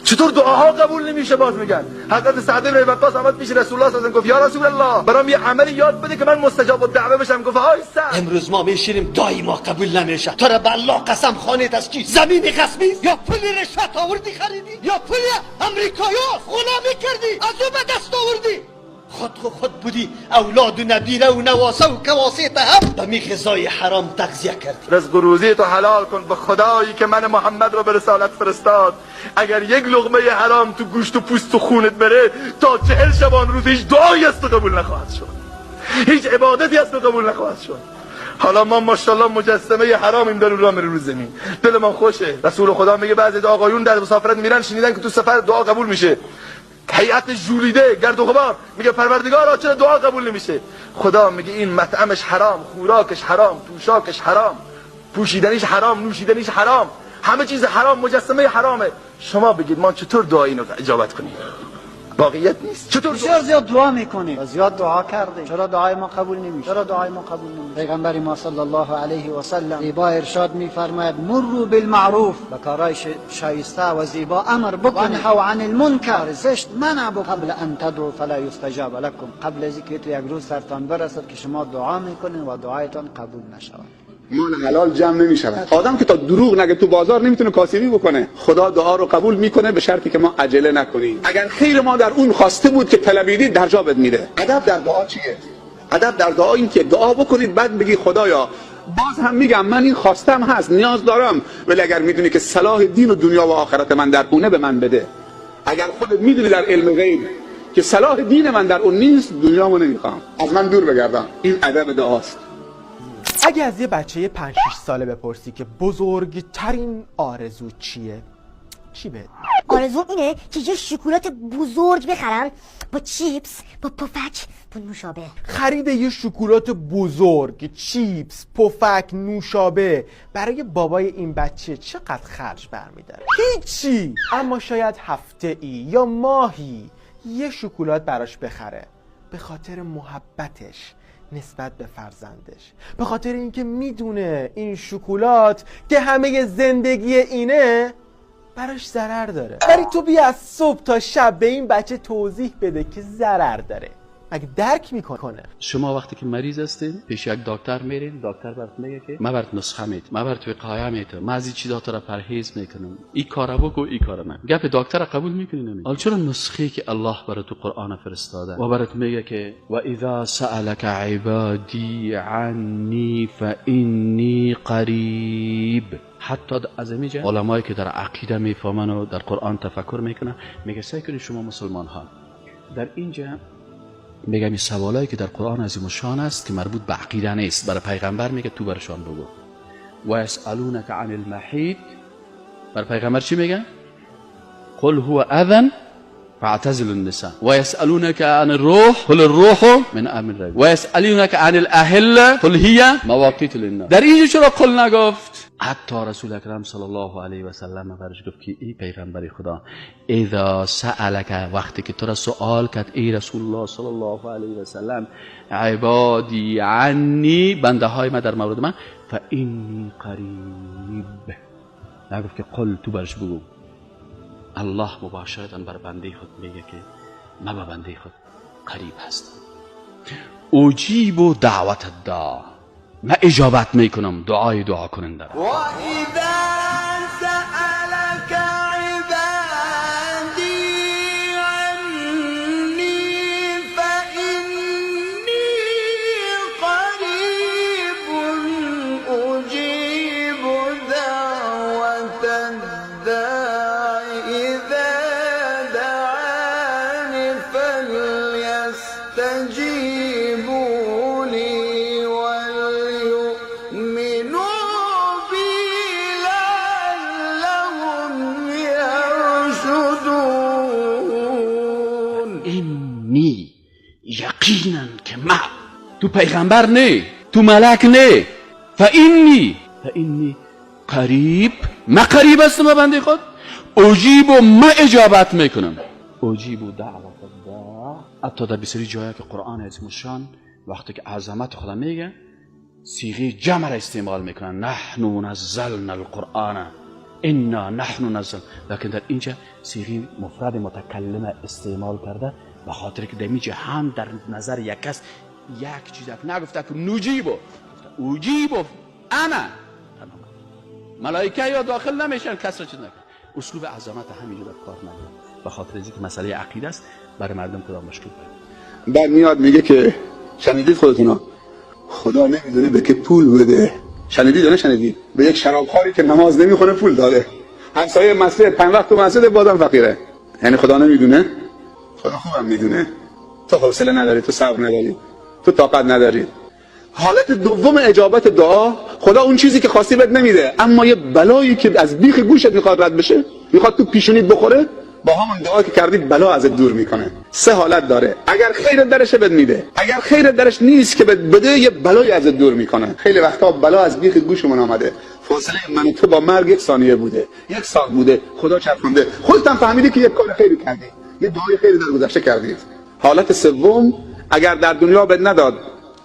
چطور دعاها قبول نمیشه؟ باز میگن حضرت سعد بن ابی وقاص آمد پیش رسول الله صلی الله علیه و گفت یا رسول الله، برام یه عملی یاد بده که من مستجاب الدعوه بشم. گفت آی سعد، امروز ما میشینیم دعای ما قبول نمیشه. تو را به الله قسم، خانه از کی؟ زمین غصبی یا پول رشوت آوردی خریدی یا پول امریکایا غلامی کردی از او به دست آوردی؟ خود خود بودی، اولاد و نبیره و نواسه و کواسه هم به می غذای حرام تغذیه کردی. رزق و روزی تو حلال کن. به خدایی که من محمد را به رسالت فرستاد، اگر یک لقمه حرام تو گوشت و پوست و خونت بره، تا 40 شبان روز هیچ دعایی از تو قبول نخواهد شد، هیچ عبادتی از تو قبول نخواهد شد. حالا ما ماشاءالله مجسمه حرامیم در راه میریم رو زمین، دل ما خوشه. رسول خدا میگه بعضی آقایون در مسافرت میرن، شنیدن که تو سفر دعا قبول میشه، هیئت ژولیده گرد و غبار، میگه پروردگارا چرا دعا قبول نمیشه؟ خدا میگه این مطعمش حرام، خوراکش حرام، پوشاکش حرام، پوشیدنیش حرام، نوشیدنیش حرام، همه چیز حرام، مجسمه حرامه. شما بگید ما چطور دعا اینو اجابت کنیم؟ واقعیت نیست. چطور بسیار زیاد دعا میکنیم و زیاد دعا کردیم، چرا دعای ما قبول نمیشه؟ چرا دعای ما قبول نمیشه؟ پیغمبر ما صلی الله علیه و سلم زیبا ارشاد میفرماید مروا بالمعروف، به کارهای شایسته و زیبا امر بکنید، و عن المنکر، زشت منع بکنید، قبل ان تدعوا فلا یستجاب لكم، قبل از اینکه یک روز سرتان برسد که شما دعا میکنید و دعایتان قبول نشود. مال حلال جمع نمی شود. آدم که تا دروغ نگه تو بازار نمیتونه کاسبی بکنه. خدا دعا رو قبول میکنه به شرطی که ما عجله نکنیم. اگر خیر ما در اون خواسته بود که طلبیدی، در جا بد میده. ادب در دعا چیه؟ ادب در دعا این که دعا بکنید بعد بگی خدایا باز هم میگم من این خواستم هست، نیاز دارم، ولی اگر میدونی که صلاح دین و دنیا و آخرت من در اونه به من بده. اگر خودت میدونی در علم غیب که صلاح دین من در اون نیست، دنیامو نمیخوام، از من دور بگردم. این ادب دعاست. اگه از یه بچه 5 6 ساله بپرسی که بزرگترین آرزو چیه، چی بهت؟ آرزوم اینه که یه شکلات بزرگ بخرم با چیپس، با پفک، با نوشابه. خرید یه شکلات بزرگ، چیپس، پفک، نوشابه برای بابای این بچه چقدر خرج برمیداره؟ هیچی. اما شاید هفته ای یا ماهی یه شکلات براش بخره، به خاطر محبتش نسبت به فرزندش، به خاطر اینکه میدونه این شکلات که همه زندگی اینه براش ضرر داره. ولی تو بیا از صبح تا شب به این بچه توضیح بده که ضرر داره، مگه درک میکنه؟ شما وقتی که مریض هستین پیش یک دکتر میرین، دکتر برات میگه که من برات نسخه میتم، من برات وقایه میتم، من از این چیزا تو را پرهیز میکنم، این کارا بکو این کارا نه. گپ دکتر را قبول میکنی نمی؟ حالا چرا نسخه که الله برات تو قرآن فرستاده و برات میگه که و اذا سألک عبادی عنی فانی قریب، حتی از اینجا علمایی که در عقیده میفهمن و در قرآن تفکر میکنن میگه سعی کنید شما مسلمان ها در اینجا میگم این سوالایی که در قرآن عظیم الشان است که مربوط به عقیده نیست، برای پیغمبر میگه تو برشان بگو. و یسألونک عن المحیط، برای پیغمبر چی میگه؟ قل هو اذى فاعتزلوا النساء. و یسألونک عن الروح قل الروح من امر ربی. و یسألونک عن الاهله قل هی مواقیت للناس. در اینجا چرا قل نگفت؟ حتی رسول اکرم صلی الله علیه و سلم برش گفت که ای پیغمبر خدا، اذا سألک، وقتی که تو را سوال کرد ای رسول الله صلی الله علیه و سلم، عبادی عنی، بنده های من در مورد من، فانی قریب، نگفت که قل، تو برش بگو. الله مباشرتا بر بنده خود میگه که من به بنده خود قریب هستم. اجیب و دعوت الداع، من اجابت میکنم دعای دعا کننده را. و اذا سألک عبادی عنی فانی قریب اجیب دعوت الداع اذا دعان فلیستجیبوا لی ولیؤمنوا بی لعلهم یرشدون. اینی یقینا که من، تو پیغمبر نه، تو ملک نه، فانی قریب، من قریب هستم به بنده خود، اجیب و من اجابت میکنم، اجیب دعوت الداع. حتی در بسیاری جایی که قرآن عظیم الشان وقتی که عظمت خدا میگه صیغه جمع را استعمال میکنن، نحن نزلنا القرآن، انا نحن نزل، لکن در اینجا صیغه مفرد متکلم استعمال کرده به خاطر که در هم در نظر یک کس یک چیز نگفته که نجیبو، اجیبو انا، ملائکه یا داخل نمیشن، کس را چیز نکن. اسلوب عظمت همینجا در کار نداره، به خاطر اینکه مسئله عقیده است برای مردم کدام مشکل پیدا. بعد میاد میگه که شنیدید خودتونا خدا نمیدونه به که پول بده. شنیدید یا نشنیدید؟ به یک شرابخواری که نماز نمیخونه پول داده. همسایه مسجد 5 وقت تو مسجد بازم فقیره. یعنی خدا نمیدونه؟ خدا خوبم میدونه. تو حوصله نداری، تو صبر نداری، تو طاقت نداری. حالت دوم اجابت دعا، خدا اون چیزی که خواستی بهت نمیده، اما یه بلایی که از بیخ گوشت میخواد رد بشه، میخواد تو پیشونیت بخوره، با همون دعا که کردی بلا ازت دور میکنه. سه حالت داره: اگر خیر درش بهت میده، اگر خیر درش نیست که بهت بده، یه بلایی ازت دور میکنه. خیلی وقتا بلا از بیخ گوشمون آمده، فاصله من تو با مرگ 1 ثانیه بوده، 1 سال بوده، خدا چرخونده، خودت هم فهمیدی که یه کار خیری کردی، یه دعای خیری در گذشته کردید. حالت سوم، اگر در دنیا بد نداد،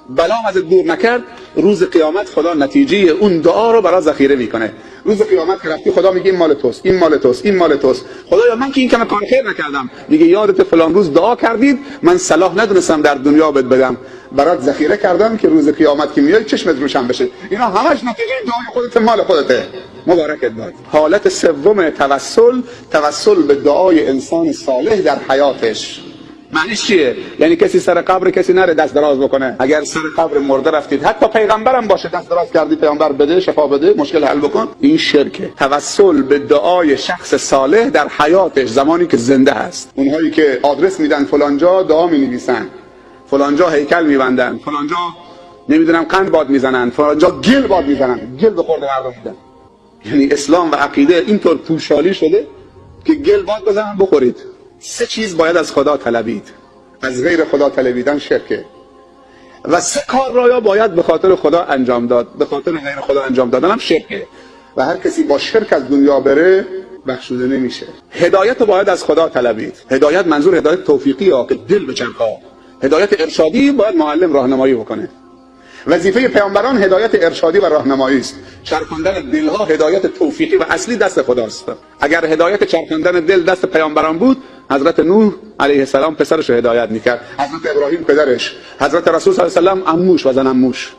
بلا از دور نکرد، روز قیامت خدا نتیجه اون دعا رو برای ذخیره میکنه. روز قیامت که رفتی خدا میگه این مال توست، این مال توست، این مال توست. خدایا من که این کم کار خیر نکردم. میگه یادت فلان روز دعا کردید، من صلاح ندونستم در دنیا بد بدم، برات ذخیره کردم که روز قیامت که میای چشمت روشن بشه. اینا همش نتیجه دعای خودت، مال خودته، مبارکت باد. حالت سوم توسل، توسل به دعای انسان صالح در حیاتش. معنیش چیه؟ یعنی کسی سر قبر کسی نره دست دراز بکنه. اگر سر قبر مرده رفتید، حتی پیغمبرم باشه، دست دراز کردی پیغمبر بده، شفا بده، مشکل حل بکن، این شرکه. توسل به دعای شخص صالح در حیاتش زمانی که زنده هست. اونهایی که آدرس میدن فلانجا دعا مینویسن، فلانجا هیکل میبندن، فلانجا نمیدونم قند باد میزنن، فلانجا گل باد میزنن، گل به خورد مردم میدن. یعنی اسلام و عقیده اینطور پوشالی شده که گل باد بزنن بخورید. 3 چیز باید از خدا طلبید، از غیر خدا طلبیدن شرکه. و 3 کار را یا باید به خاطر خدا انجام داد، به خاطر غیر خدا انجام دادن هم شرکه. و هر کسی با شرک از دنیا بره بخشوده نمیشه. هدایت رو باید از خدا طلبید. هدایت منظور هدایت توفیقی ها که دل بچرخه. هدایت ارشادی باید معلم راهنمایی بکنه. وظیفه پیامبران هدایت ارشادی و راهنمایی است. چرخاندن دلها هدایت توفیقی و اصلی دست خداست. اگر هدایت چرخاندن دل دست پیامبران بود، حضرت نوح علیه السلام پسرش رو هدایت میکرد، حضرت ابراهیم پدرش، حضرت رسول صلی الله علیه و سلم عموش و زن عموش.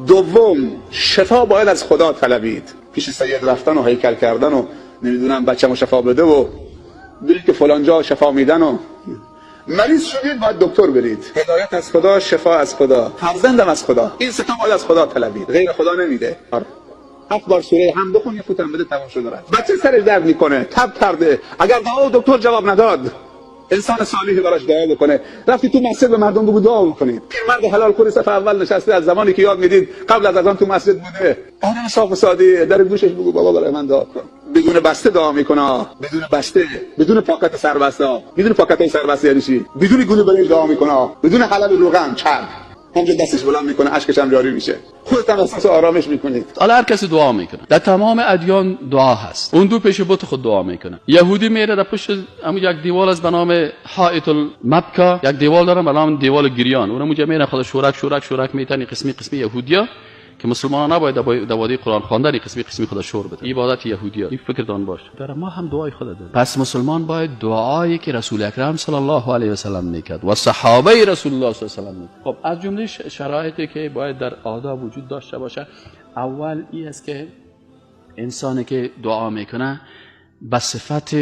دوم، شفا باید از خدا طلبید. پیش سید رفتن و هیکل کردن و نمیدونم بچه‌مو شفا بده و برید که فلان جا شفا میدن و مریض شدید باید دکتر برید. هدایت از خدا، شفا از خدا، فرزندم از خدا. این سه تا باید از خدا طلبید، غیر خدا نمیده. 7 بار سوره هم بخون، یه فوتم بده، تمام شده رفت. بچه سرش درد میکنه، تب کرده، اگر دعا و دکتر جواب نداد، انسان صالحی براش دعا بکنه. رفتی تو مسجد به مردم بگو دعا بکنید. پیرمرد حلال خور صف اول نشسته، از زمانی که یاد میدید قبل از اذان تو مسجد بوده، آدم صاف و ساده، در گوشش بگو بابا برای من دعا کن. بدون بسته دعا میکنه، بدون بسته، بدون پاکت سربسته. میدونی پاکت سربسته یعنی چی؟ بدون گلو برنج دعا میکنه، بدون حلال روغن چرب. همونجا دستش بلند میکنه، اشکش هم جاری میشه. خودت هم احساس آرامش میکنید. حالا هر کسی دعا میکنه، در تمام ادیان دعا هست. اون دو پیش بت خود دعا میکنه. یهودی میره در پشت همون یک دیوال از به نام حائط المبکا، یک دیوال دارن به نام دیوال گریان، اون اونجا میره خود شورک شورک شورک میتنی قسمی قسمی یهودیا که مسلمانان نباید در وادی قرآن خواندن قسمی قسمی خدا شور بده. عبادت یهودیا این فکرتان باشه. در ما هم دعای خدا داریم. پس مسلمان باید دعایی که رسول اکرم صلی الله علیه و سلم میکرد و صحابه رسول الله صلی الله علیه و سلم. خب از جمله شرایطی که باید در آداب وجود داشته باشه، اول این است که انسانی که دعا میکنه به صفت،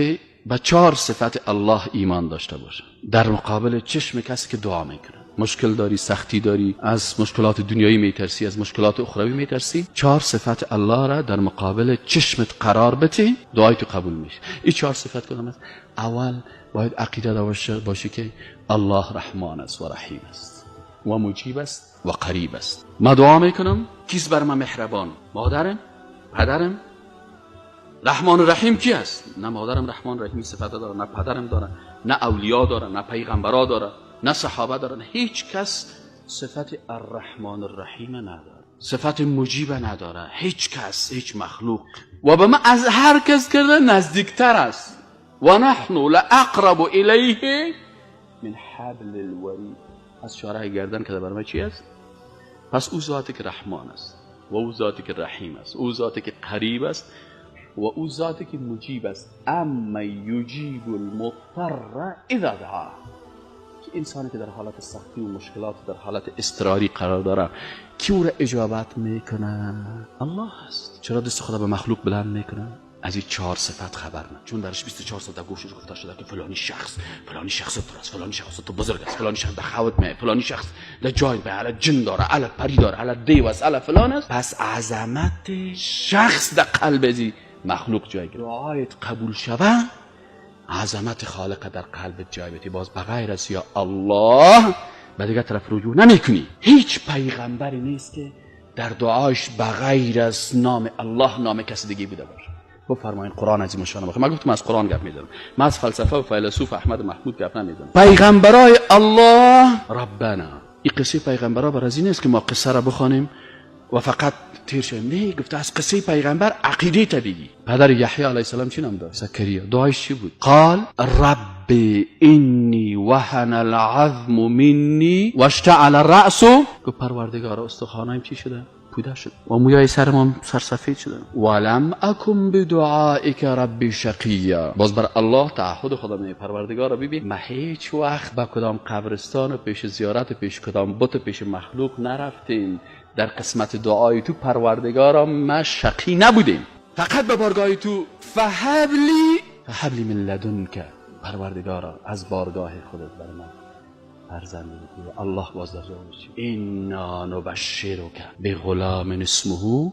به 4 صفت الله ایمان داشته باشه. در مقابل چشم کسی که دعا میکنه، مشکل داری، سختی داری، از مشکلات دنیایی میترسی، از مشکلات اخروی میترسی، 4 صفت الله را در مقابل چشمت قرار بده، دعای تو قبول میشه. این 4 صفت کدام است؟ اول باید عقیده داشته باشی که الله رحمان است و رحیم است و مجیب است و قریب است. ما دعا میکنم، کیست بر من مهربان؟ مادرم، پدرم. رحمان و رحیم کی است؟ نه مادرم رحمان رحیم صفت داره، نه پدرم داره، نه اولیا داره، نه پیغمبرا داره، نه صحابه دارن. هیچ کس صفت الرحمن الرحیم نداره، صفت مجیب نداره، هیچ کس، هیچ مخلوق. و به ما از هر کس کرده نزدیکتر است. و نحن لاقرب الیه من حبل الورید. از شارع گردن که بر ما چی است؟ پس او ذاتی که رحمان است و او ذاتی که رحیم است، او ذاتی که قریب است، و او ذاتی که مجیب است. اما یجیب المضطر اذا دعا، که انسانی که در حالت سختی و مشکلات در حالت اضطراری قرار داره کی او را اجابت میکنه؟ الله است. چرا دست خدا به مخلوق بلند میکنه؟ از این 4 صفت خبر نه، چون درش 24 ساعت در گوشش گفته شده که فلانی شخص، فلانی شخص تو است، فلانی شخص تو بزرگ است، فلانی شخص در خوت می، فلانی شخص در جای به علی جن داره، علی پری داره، علی دیو است، علی فلان است. پس عظمت شخص در قلب ازی مخلوق جای گرفت. دعایت قبول شوه، عظمت خالق در قلبت جای بده. باز بغیر از یا الله به دیگه طرف رجوع نمیکنی. هیچ پیغمبری نیست که در دعایش بغیر از نام الله نام کسی دیگه بوده باشه. بفرمایین قرآن عظیم الشان بخیر. من گفتم از قرآن گپ میزنم، من از فلسفه و فیلسوف احمد محمود گپ نمیزنم. پیغمبرای الله ربنا، این قصه پیغمبرا بر از این نیست که ما قصه را بخوانیم و فقط تیر شویم. نه، گفته از قصه پیغمبر عقیده طبیعی. پدر یحیی علیه السلام چی نام داشت؟ زکریا. دعایش چی بود؟ قال رب انی وهن العظم منی واشتعل الرأس. گفت پروردگارا استخوانایم چی شده؟ پوده شد و مویای سرم سرسفید شده. ولم اکن بدعائک ربی شقیا. باز بر الله تعهد خدا می، پروردگارا ببین من هیچ وقت به کدام قبرستان و پیش زیارت و پیش کدام بت و پیش مخلوق نرفتیم. در قسمت دعای تو پروردگارا ما شقی نبودیم، فقط به بارگاه تو فهبلی من لدنک، پروردگارا از بارگاه خودت بر من فرزند بده. الله باز در جوابش انا نبشرک بغلام اسمه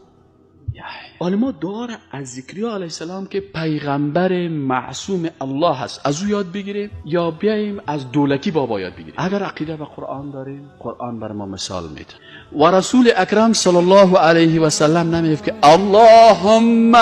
یحیی. حالا ما دعا را از زکریا علیه السلام که پیغمبر معصوم الله هست از او یاد بگیریم یا بیاییم از دولکی بابا یاد بگیریم؟ اگر عقیده به قرآن داریم، قرآن بر ما مثال میده. و رسول اکرم صلی الله علیه و سلم نمیگه که اللهم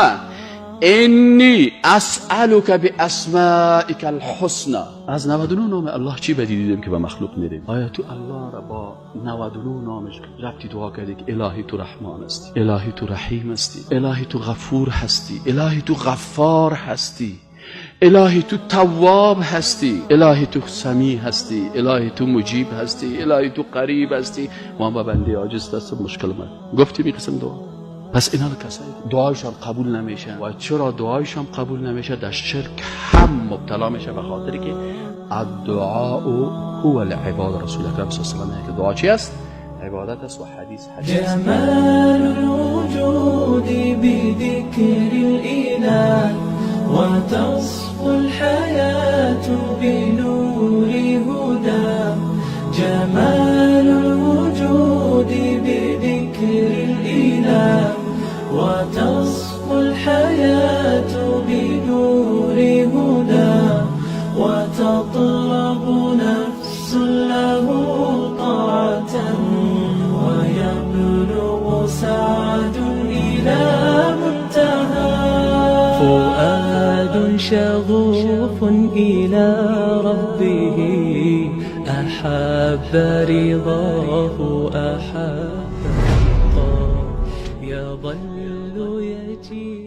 انی اسألک باسمائک الحسنى. از 99 نام الله چی بدی دیدیم که به مخلوق میریم؟ آیا تو الله را با 99 نامش رفتی دعا کردی که الهی تو رحمان هستی، الهی تو رحیم هستی، الهی تو غفور هستی، الهی تو غفار هستی، الهی تو تواب هستی، الهی تو سمیع هستی، الهی تو مجیب هستی، الهی تو قریب هستی. ما با بنده عاجز دست مشکل من گفتیم این قسم دعا. پس اینا کسایی دعایشان قبول نمیشه. و چرا دعایشان قبول نمیشه؟ در شرک هم مبتلا میشه، به خاطر که الدعاء هو العباده. رسول اکرم صلی الله علیه و آله که دعا چی است؟ عبادت است و حدیث حدیث. جمال الوجود بذکر الاله وتصفو الحیات بنور هدى. جمال الوجود بذکر الاله وتصفو الحياة بنور هدى. وتطرب نفس له طاعة ويبلغ سعد إلى منتهى. فؤاد شغوف إلى ربه أحب رضاه أحب يظل يجيب.